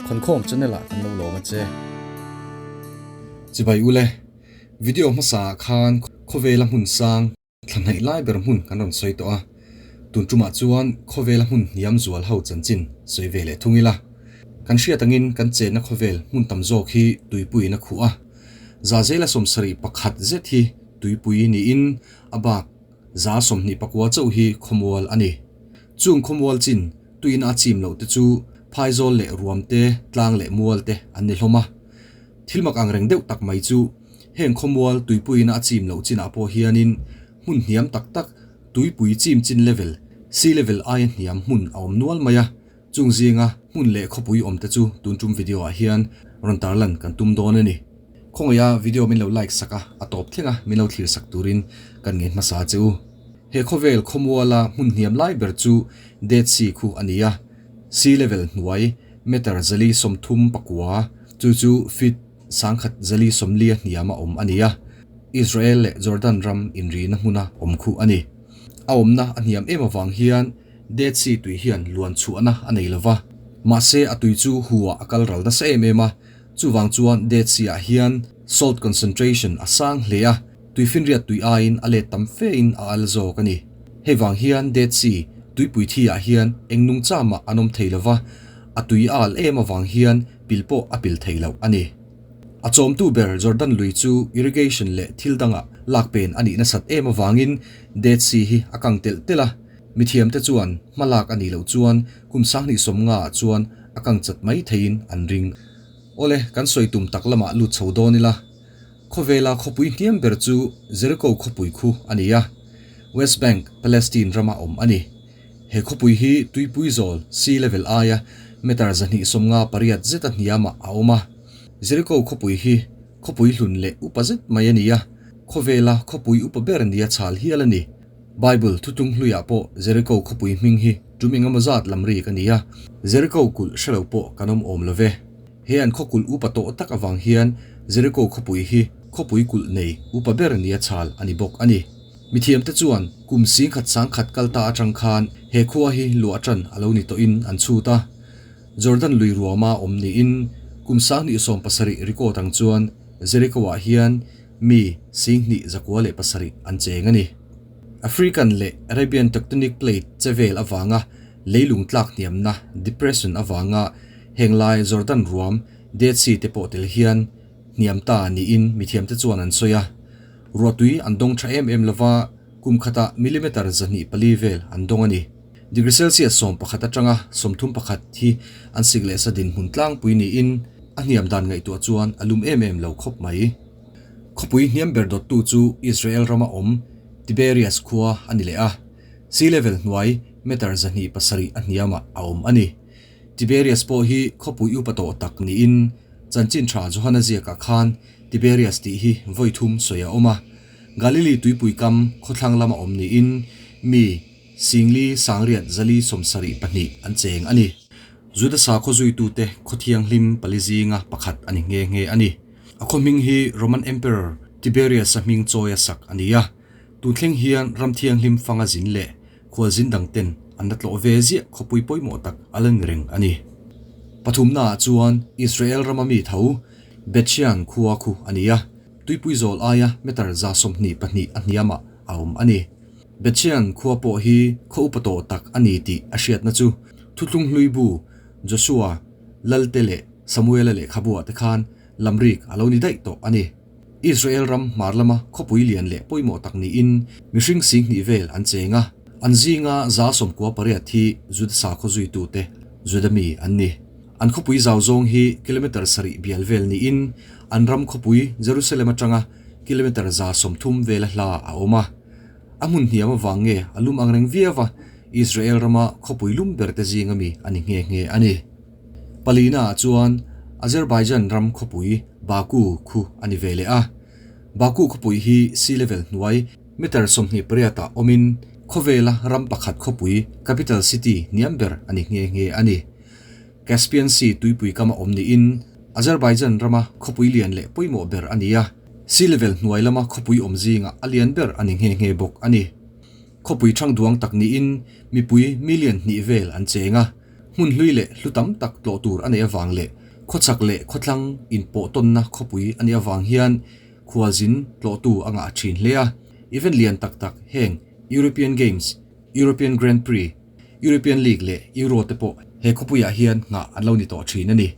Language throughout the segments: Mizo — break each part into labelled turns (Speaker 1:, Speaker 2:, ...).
Speaker 1: Khawnkhawm channel ah kan lo lawm a che. Chibai ule, video hmasa ah khan khawvela hmun sang thla hnaih lai ber hmun kan rawn sawi tawh a, tun tumah chuan khawvela hmun hniam zual ho chanchin sawi ve leh thung ila. Kan hriat angin kan chenna khawvel hmun tam zawk hi tuipuiin a khuh a, Zazela 71 zet hi tuipui niin a bak 29 chauh hi khawmual a ni. Chung khawmual chin tuiin a chim loh te chu phaizawl leh ruam te, tlang leh mual te an ni hlawm a. Thil mak ang reng deuh tak mai chu heng khawmual tuipuiin a chim loh chinah pawh hianin hmun hniam tak tak tuipui chim chin level, sea level, aia hniam hmun a awm nual mai a. Chung zinga hmun leh khawpui awm te chu tun tum video ah hian rawn tarlan kan tum dawn a ni. Khawngaiha video min lo like sak a, a tawp thleng a min lo thlir sak turin kan ngen hmasa che u. He khawvel khawmuala hmun hniam lai ber chu Dead Sea khu a ni a, sea level hnuai meter 439, chu chu feet 1140 a hniam a awm a ni a, Israel leh Jordan ram inrina hmuna awm khu a ni. A awmna a hniam em avang hian Dead Sea tui hian luan chhuahna a nei lo va, mahse a tui chu hu ah a kal ral nasa em em a, chuvang chuan Dead Sea ah hian salt concentration a sang hle a, tuifinriat tui aiin a let tam fe in a al zawk a ni. Hei vang hian Dead Sea tuipui thi ah hian eng nungcha mah an awm thei lo va, a tui a al em avang hian pil pawh a pil thei loh a ni. A chawmtu ber Jordan lui chu irrigation leh thil dangah lak pen a nih nasat em avangin Dead Sea hi a kang telh telh a, Mithiamte chuan hma lak a nih loh chuan kum 2050 ah chuan a kang chat mai theiin an ring. Awle, kan sawi tum tak lamah lut chho dawn ila. Khawvela khawpui hniam ber chu Jericho khawpui khu a ni a, West Bank, Palestine rama awm a ni. He khawpui hi tuipui zawl, sea level, aia meter 258 zeta hniamah a awm a. Jericho khawpui hi khawpui hlun leh upa zet mai a ni a, khawvela khawpui upa ber nia chhal hial a ni. Bible thutlung hluiah pawh Jericho khawpui hming hi tum engemaw zat lam rik a ni a, Jericho kulh hre lo pawh kan awm awm lo ve. He an khaw kulh upa tawh tak avang hian Jericho khawpui hi khawpui kulh nei upa ber nia chhal a ni bawk a ni. Mithiamte chuan kum 10,100 kal ta atang khan he khua hi luah tan a lo ni tawhin an chhut a. Jordan lui ruama awm niin kum 2070 record ang chuan Jericho-ah hian mi 2907 an cheng a ni. African leh Arabian tectonic plate che vel avanga leilung tlak hniamna, depression, avanga heng lai Jordan ruam, Dead Sea te pawh tel hian hniam ta niin mithiamte chuan an sawi a. Ruahtui an dawng tha em em lova kum khatah millimeter 204 vel an dawng a ni. Degree Celsius 11 atanga 31 hi an sik leh sa dinhmun tlangpui niin a hniam dan ngaihtuah chuan a lum em em lo khawp mai. Khawpui hniam ber dawttu chu Israel rama awm Tiberias khua a ni leh a, sea level hnuai meter 207 a hniamah a awm a ni. Tiberias pawh hi khawpui upa tawh tak niin chanchin tha Johana ziakah khan Tiberias tih hi vawi thum sawi a awm a. Galili tuipui kam khawthlang lama awm niin mi 4,972 an cheng a ni. Juda sakhaw zuitute khaw thianghlim pali zinga pakhat a ni nghe nghe a ni. A khaw hming hi Roman Emperor Tiberius-a hming chawi a sak a ni a, tun thleng hian ram thianghlim fanga zin leh khualzin dang ten an la tlawh ve ziah khawpui pawimawh tak a la ni reng a ni. Pathumnaah chuan Israel rama mi tho Bethshean khua khu a ni a, tuipui zawl aia meter 122 a hniamah a awm a ni. Bethshean khua pawh hi khaw upa tawh tak a ni tih a hriatna chu Thuthlung hlui bu Joshua Lalte leh Samuela lehkhabuah te khan lamrik a lo ni daih tawh a ni. Israel ram hmar lama khawpui lian leh pawimawh tak niin mihring 2000 vel an cheng a, an zinga 98% hi Juda sakhaw zuitute, Juda mi an ni. An khawpui zau zawng hi kilometer 7 bial vel niin an ram khawpui Jerusalem atanga kilometer 130 vela hla a awm a. A hmun hniam avang nge a lum ang reng viau va, Israel rama khawpui lum ber te zinga mi a ni nghe nghe a ni. Palina ah chuan Azerbaijan ram khawpui Baku khu a ni ve leh a. Baku khawpui hi sea level hnuai meter 28 ah awmin khawvela ram pakhat khawpui, capital city, hniam ber a ni nghe nghe a ni. Caspian Sea tuipui kama awm niin Azerbaijan rama khawpui lian leh pawimawh ber a ni a, sea level hnuai lama khawpui awm zingah a lian ber a ni nghe nghe bawk a ni. Khawpui thang duang tak niin mipui million hnih vel an cheng a. Hmun hlui leh hlu tam tak tlawh tur a neih avang leh khawchhak leh khawthlang inpawh tawnna khawpui a nih avang hian khualzin tlawhtu a ngah thin hle a. Event lian tak tak heng European Games, European Grand Prix, European League leh Euro te pawh he khawpuiah hian nghah an lo ni tawh thin a ni.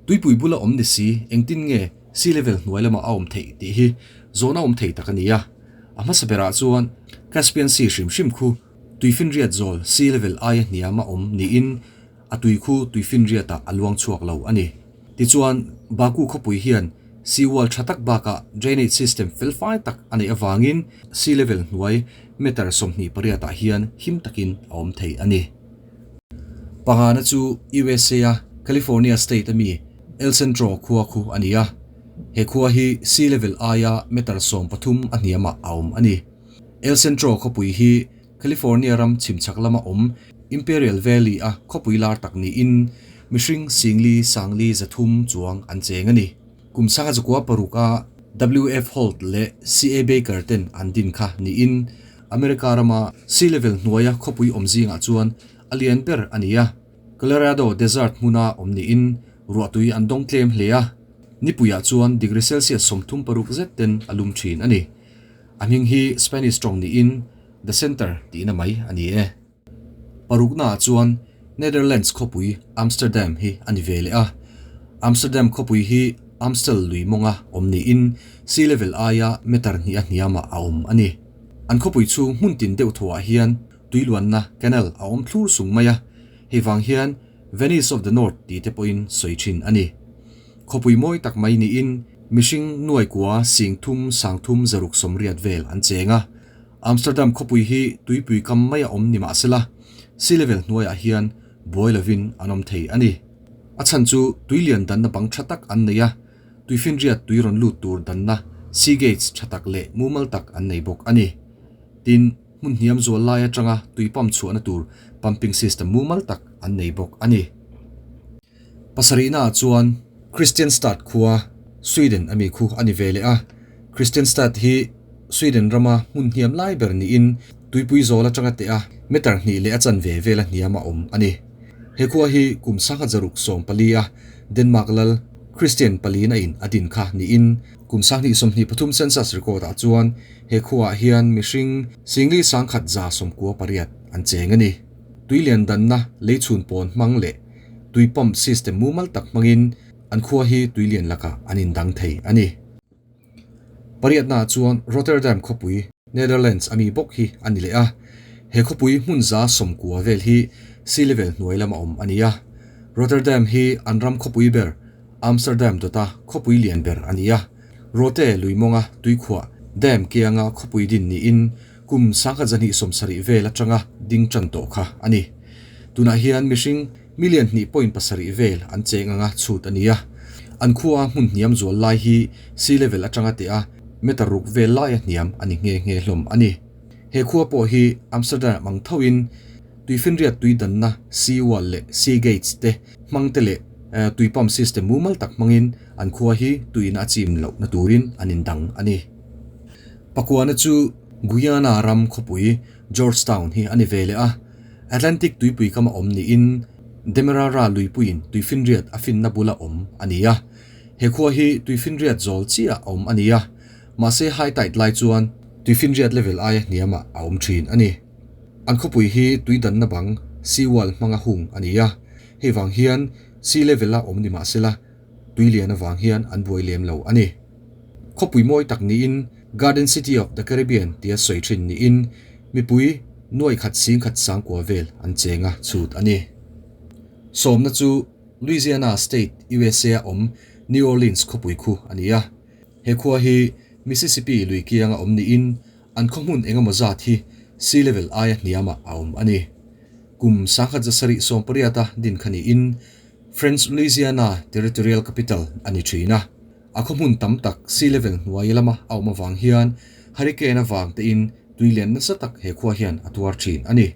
Speaker 1: Tuipui bula awm ni si engtin nge sea level hnuai lamah a awm theih tih hi zawhna awm thei tak a ni a. A hmasa berah chuan Caspian Sea hrim hrim khu Tuifinriat zawl sea level aia hniam a awm niin a tui khu tuifinriatah a luang chhuak lo a ni. Tichuan, Baku khawpui hian sea wall tha tak bakah drainage system felfai tak a neih avangin sea level hnuai meter 28 ah hian him takin a awm thei a ni. Pangana chu USA a California state a mi El Centro khua khu a ni a, he khua hi sea level aia meter 13 a hniamah a awm a ni. El Centro khawpui hi California ram chhimchhak lama awm Imperial Valley a khawpui lar tak niin mihring singli sangli 300 chuang an cheng a ni. Kum 1906 a WF Holt leh CA Baker ten an din kha niin America rama sea level hnuaia khawpui awm zingah chuan a lian ber a ni a. Colorado Desert hmuna awm niin ruahtui an dawng tlem hle a, nipuiah chuan degree Celsius 36 zet ten a lum thin a ni. A hming hi Spanish tawng niin The Center tihna mai a ni e. Paruknaah chuan Netherlands khawpui Amsterdam hi a ni ve leh a. Amsterdam khawpui hi Amstel lui mawnga awm niin sea level aia meter hnih a hniamah a awm a ni. An khawpui chhung hmun tin deuh thawhah hian tuiluanna canal a awm thlur sung mai a, hei vang hian Venice of the North tih te pawhin sawi thin a ni. Khawpui mawi tak mai niin mihring nuai kua 3 3 680 vel an cheng a. Amsterdam khawpui hi tuipui kam mai a awm ni mah sela, sea level hnuaiah hian buai lovin an awm thei a ni. A chhan chu tui lian danna bang tha tak an nei a, tuifinriat tui rawn lut tur danna sea gates tha tak leh mumal tak an nei bawk a ni. Tin, hmun hniam zual lai atanga tui pump chhuahna tur pumping system mumal tak an nei bawk a ni. Pasarihnaah chuan Kristianstad khua Sweden a mi khu a ni ve leh a. Kristianstad hi Sweden rama hmun hniam lai ber niin tuipui zawl atanga teh a meter hnih leh a chanve vela hniam a awm a ni. He khua hi kum 1614 a Denmark lal Christian palina in a din kha niin kum 2023 census record ah chuan he khuaah hian mihring 11 198 an cheng a ni. Tui lian danna lei chhun pawn hmang leh tui pump system mumal tak hmangin an khua hi tui lian lakah an indang thei a ni. Pariatnaah chuan Rotterdam khawpui Netherlands a mi bawk hi a ni leh a, he khawpui hmun 90 vel hi sea level hnuai lama awm a ni a. Rotterdam hi an ram khawpui ber Amsterdam dawta khawpui lian ber a ni a. Rote lui mawnga tuikhuah dam kianga khawpui din niin kum 1970 vel atanga ding tan tawh kha a ni. Tunah hian mihring million 2.7 vel an cheng anga chhut a ni a. An khua hmun hniam zual lai hi sea level atanga teh a meter ruk vel laia hniam a ni nghe nghe hlawm a ni. He khua pawh hi Amsterdam ang thoin tuifinriat tui danna sea wall leh sea gates te hmang te leh tui pump system mumal tak hmangin an khua hi tuiin a chim lohna turin an indang a ni. Pakuana chu Guyana ram khawpui Georgetown hi a ni ve leh a, Atlantic tuipui kama awm niin Demerara luipuiin tuifinriat a finna bula awm a ni a. He khua hi tuifinriat zawl chiah a awm a ni a, mahse high tide lai chuan tuifinriat level aia hniamah a awm thin a ni. An khawpui hi tui danna bang sea wall hmanga hung a ni a, hei vang hian sea level a awm ni mahsela tui lian avang hian an buai lem lo a ni. Khawpui mawi tak niin Garden City of the Caribbean tia sawi thin niin mipui nuai khat sing khat sangkua vel an cheng a chhut a ni. Sawmna chu Louisiana State, USA a awm New Orleans khawpui khu a ni a. He khua hi Mississippi lui kianga awm niin an khaw hmun engemaw zat hi sea level aia hniamah a awm a ni. Kum 1778 a din kha niin French Louisiana Territorial Capital a ni thin a. A khaw hmun tam tak sea level hnuai lama a awm avang hian hurricane avang tein tui lian nasa tak he khua hian a tuar thin a ni.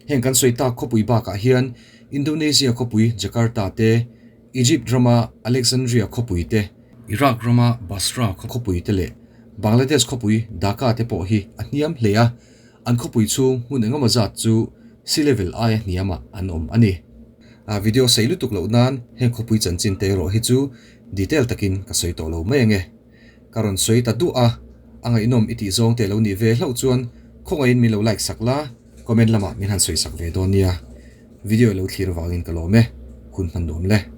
Speaker 1: Heng kan sawi tak khawpui bakah hian Indonesia khawpui Jakarta te, Egypt rama Alexandria khawpui te, Iraq rama Basra khawpui te leh Bangladesh khawpui Dhaka te pawh hi a hniam hle a, an khawpui chhung hmun engemaw zat chu sea level aia hniamah an awm a ni. Video sei lutuk loh nan heng khawpui chanchin te erawh hi chu detail takin ka sawi tawh lo mai ange. Ka rawn sawi ta duah a, a ngaihnawm i tih zawng te lo nih ve hlauh chuan khawngaihin min lo like sak la, comment lamah min han sawi sak ve dawn nia. Video lo thlir vangin ka lawm e, hun hman nuam le.